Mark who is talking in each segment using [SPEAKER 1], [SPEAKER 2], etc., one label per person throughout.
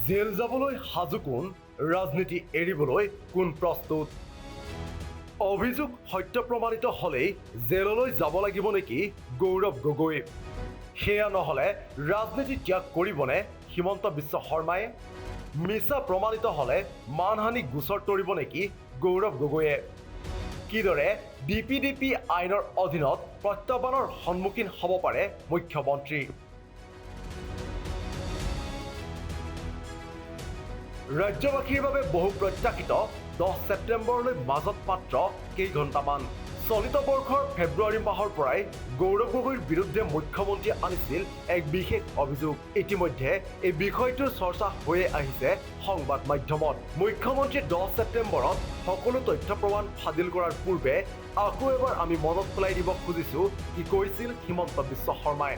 [SPEAKER 1] Gel যাবলৈ সাজু কোন, ৰাজনীতি এৰিবলৈ কোন প্ৰস্তুত? অভিযোগ সত্য প্ৰমাণিত হ'লেই জেললৈ যাব লাগিব নেকি গৌৰৱ গগৈ? সেয়া নহ'লে ৰাজনীতি ত্যাগ কৰিবনে হিমন্ত বিশ্ব শৰ্মাই? মিছা প্ৰমাণিত হ'লে মানহানি গোচৰ তৰিব নেকি গৌৰৱ গগৈয়ে? কিদৰে ডিপিডিপি আইনৰ অধীনত প্ৰত্যাহ্বানৰ সন্মুখীন হ'ব পাৰে মুখ্যমন্ত্ৰী? ৰাজ্যবাসীৰ বাবে বহু প্ৰত্যাশিত 10 ছেপ্টেম্বৰলৈ মাজত মাত্ৰ কেইঘণ্টামান। চলিত বৰ্ষৰ ফেব্ৰুৱাৰী মাহৰ পৰাই গৌৰৱ গগৈৰ বিৰুদ্ধে মুখ্যমন্ত্ৰীয়ে আনিছিল এক বিশেষ অভিযোগ। ইতিমধ্যে এই বিষয়টোৰ চৰ্চা হৈয়ে আহিছে সংবাদ মাধ্যমত। মুখ্যমন্ত্ৰীয়ে 10 ছেপ্টেম্বৰত সকলো তথ্য প্ৰমাণ ফাদিল কৰাৰ পূৰ্বে আকৌ এবাৰ আমি মনত পেলাই দিব খুজিছো কি কৈছিল হিমন্ত বিশ্ব শৰ্মাই।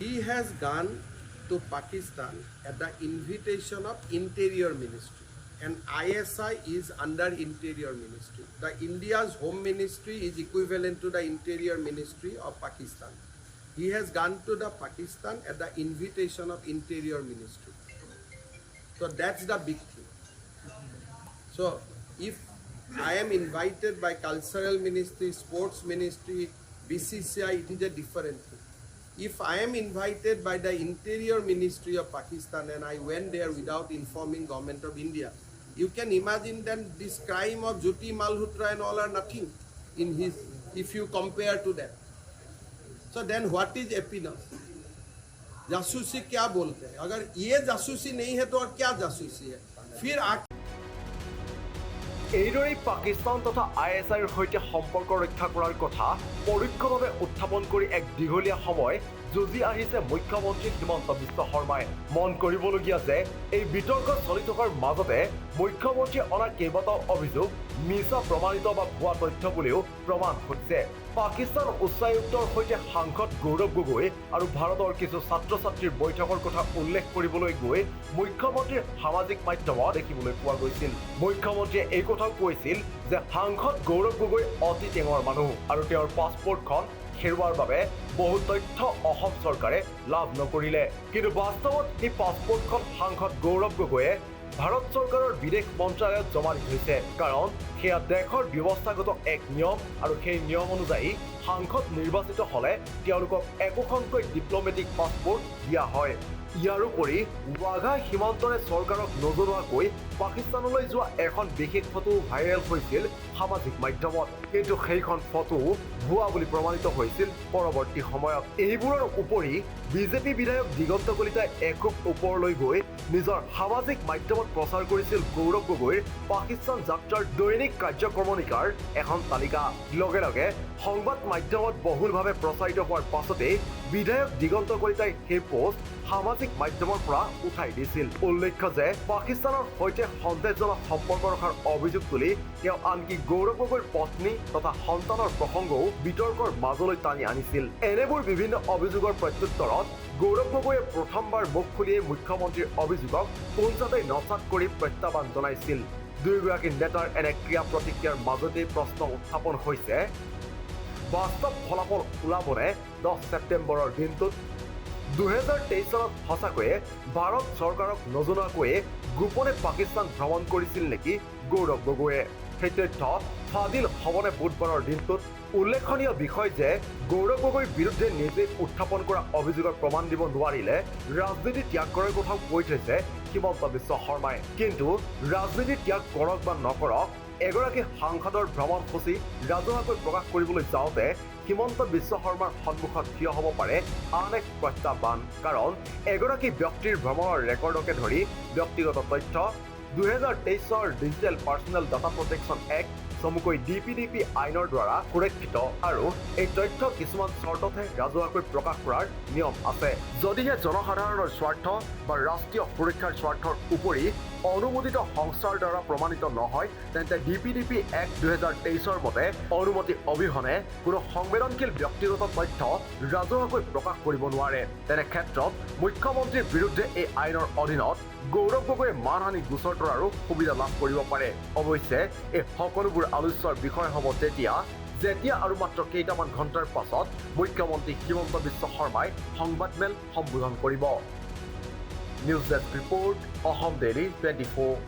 [SPEAKER 2] He has gone to Pakistan at the invitation of Interior Ministry. And ISI is under Interior Ministry. The India's Home Ministry is equivalent to the Interior Ministry of Pakistan. He has gone to the Pakistan at the invitation of Interior Ministry. So that's the big thing. So if I am invited by Cultural Ministry, Sports Ministry, BCCI, it is a different thing. If I am invited by the Interior Ministry of Pakistan and I went there without informing Government of India, you can imagine then this crime of Jyoti Malhotra and all are nothing in his, if you compare to that. So then what is espionage? जासूसी क्या बोलते हैं? अगर ये जासूसी नहीं है तो और क्या जासूसी है फिर? आ
[SPEAKER 1] এইদৰেই পাকিস্তান তথা আইএছআইৰ সৈতে সম্পৰ্ক ৰক্ষা কৰাৰ কথা পৰোক্ষভাৱে উত্থাপন কৰি এক দীঘলীয়া সময় যুঁজি আহিছে মুখ্যমন্ত্ৰী হিমন্ত বিশ্ব শৰ্মাই। মন কৰিবলগীয়া যে এই বিতৰ্ক চলি থকাৰ মাজতে মুখ্যমন্ত্ৰীয়ে অনা কেইবাটাও অভিযোগ মিছা প্ৰমাণিত বা ভুৱা তথ্য বুলিও প্ৰমাণ হৈছে। পাকিস্তান উচ্চায়ুক্তৰ সৈতে সাংসদ গৌৰৱ গগৈ আৰু ভাৰতৰ কিছু ছাত্ৰ ছাত্ৰীৰ বৈঠকৰ কথা উল্লেখ কৰিবলৈ গৈ মুখ্যমন্ত্ৰীৰ সামাজিক মাধ্যমত দেখিবলৈ পোৱা গৈছিল। মুখ্যমন্ত্ৰীয়ে এই কথাও কৈছিল যে সাংসদ গৌৰৱ গগৈ অতি টেঙৰ মানুহ আৰু তেওঁৰ পাছপৰ্টখন হেৰুৱাৰ বাবে বহু তথ্য অসম চৰকাৰে লাভ নকৰিলে। কিন্তু বাস্তৱত সেই পাছপৰ্টখন সাংসদ গৌৰৱ গগৈয়ে ভাৰত চৰকাৰৰ বিদেশ মন্ত্ৰালয়ত জমা দি থৈছে, কাৰণ সেয়া দেশৰ ব্যৱস্থাগত এক নিয়ম আৰু সেই নিয়ম অনুযায়ী সাংসদ নিৰ্বাচিত হ'লে তেওঁলোকক একোখনকৈ ডিপ্ল'মেটিক পাছপৰ্ট দিয়া হয়। ইয়াৰোপৰি ৱাঘা সীমান্তৰে চৰকাৰক নজনোৱাকৈ পাকিস্তানলৈ যোৱা এখন বিশেষ ফটো ভাইৰেল হৈছিল সামাজিক মাধ্যমত। কিন্তু সেইখন ফটো ভুৱা বুলি প্ৰমাণিত হৈছিল পৰৱৰ্তী সময়ত। এইবোৰৰ উপৰি বিজেপি বিধায়ক দিগন্ত কলিতাই এখোপ ওপৰলৈ গৈ নিজৰ সামাজিক মাধ্যমত প্ৰচাৰ কৰিছিল গৌৰৱ গগৈৰ পাকিস্তান যাত্ৰাৰ দৈনিক কাৰ্যক্ৰমণিকাৰ এখন তালিকা। লগে লগে সংবাদ মাধ্যমত বহুলভাৱে প্ৰচাৰিত হোৱাৰ পাছতেই বিধায়ক দিগন্ত কলিতাই সেই পোষ্ট সামাজিক মাধ্যমৰ পৰা উঠাই দিছিল। উল্লেখ্য যে পাকিস্তানৰ সৈতে সন্দেহজনক সম্পৰ্ক ৰখাৰ অভিযোগ তুলি তেওঁ আনকি গৌৰৱ গগৈৰ পত্নী তথা সন্তানৰ প্ৰসংগও বিতৰ্কৰ মাজলৈ টানি আনিছিল। এনেবোৰ বিভিন্ন অভিযোগৰ প্ৰত্যুত্তৰত গৌৰৱ গগৈয়ে প্ৰথমবাৰ মুখ খুলিয়েই মুখ্যমন্ত্ৰীৰ অভিযোগক পোনচাতেই নস্যাৎ কৰি প্ৰত্যাহ্বান জনাইছিল। দুয়োগৰাকী নেতাৰ এনে ক্ৰিয়া প্ৰতিক্ৰিয়াৰ মাজতেই প্ৰশ্ন উত্থাপন হৈছে, বাস্তৱ ফলাফল ওলাবনে 10 ছেপ্টেম্বৰৰ দিনটোত? 2023 চনত সঁচাকৈয়ে ভাৰত চৰকাৰক নজনোৱাকৈয়ে গোপনে পাকিস্তান ভ্ৰমণ কৰিছিল নেকি গৌৰৱ গগৈয়ে? সেই তথ্য ফাদিল হ'বনে বুধবাৰৰ দিনটোত? উল্লেখনীয় বিষয় যে গৌৰৱ গগৈৰ বিৰুদ্ধে নিজে উত্থাপন কৰা অভিযোগৰ প্ৰমাণ দিব নোৱাৰিলে ৰাজনীতি ত্যাগ কৰাৰ কথাও কৈ থৈছে হিমন্ত বিশ্ব শৰ্মাই। কিন্তু ৰাজনীতি ত্যাগ কৰক বা নকৰক, এগৰাকী সাংসদৰ ভ্ৰমণসূচী ৰাজহুৱাকৈ প্ৰকাশ কৰিবলৈ যাওঁতে হিমন্ত বিশ্ব শৰ্মাৰ সন্মুখত থিয় হ'ব পাৰে আন এক প্ৰত্যাহ্বান। কাৰণ এগৰাকী ব্যক্তিৰ ভ্ৰমণৰ ৰেকৰ্ডকে ধৰি ব্যক্তিগত তথ্য 2023ৰ Digital Personal Data Protection Act চমুকৈ ডিপিডিপি আইনৰ দ্বাৰা সুৰক্ষিত আৰু এই তথ্য কিছুমান চৰ্ততহে ৰাজহুৱাকৈ প্ৰকাশ কৰাৰ নিয়ম আছে। যদিহে জনসাধাৰণৰ স্বাৰ্থ বা ৰাষ্ট্ৰীয় সুৰক্ষাৰ স্বাৰ্থৰ উপৰি অনুমোদিত সংস্থাৰ দ্বাৰা প্ৰমাণিত নহয়, তেন্তে ডিপিডিপি এক্ট 2023ৰ মতে অনুমতি অবিহনে কোনো সংবেদনশীল ব্যক্তিগত তথ্য ৰাজহুৱাকৈ প্ৰকাশ কৰিব নোৱাৰে। তেনে ক্ষেত্ৰত মুখ্যমন্ত্ৰীৰ বিৰুদ্ধে এই আইনৰ অধীনত গৌৰৱ গগৈয়ে মানহানি গোচৰ তৰাৰো সুবিধা লাভ কৰিব পাৰে। অৱশ্যে এই সকলোবোৰ আলোচ্যৰ বিষয় হ'ব তেতিয়া, যেতিয়া আৰু মাত্ৰ কেইটামান ঘণ্টাৰ পাছত মুখ্যমন্ত্ৰী হিমন্ত বিশ্ব শৰ্মাই সংবাদমেল সম্বোধন কৰিব। News desk report, Assam daily 24।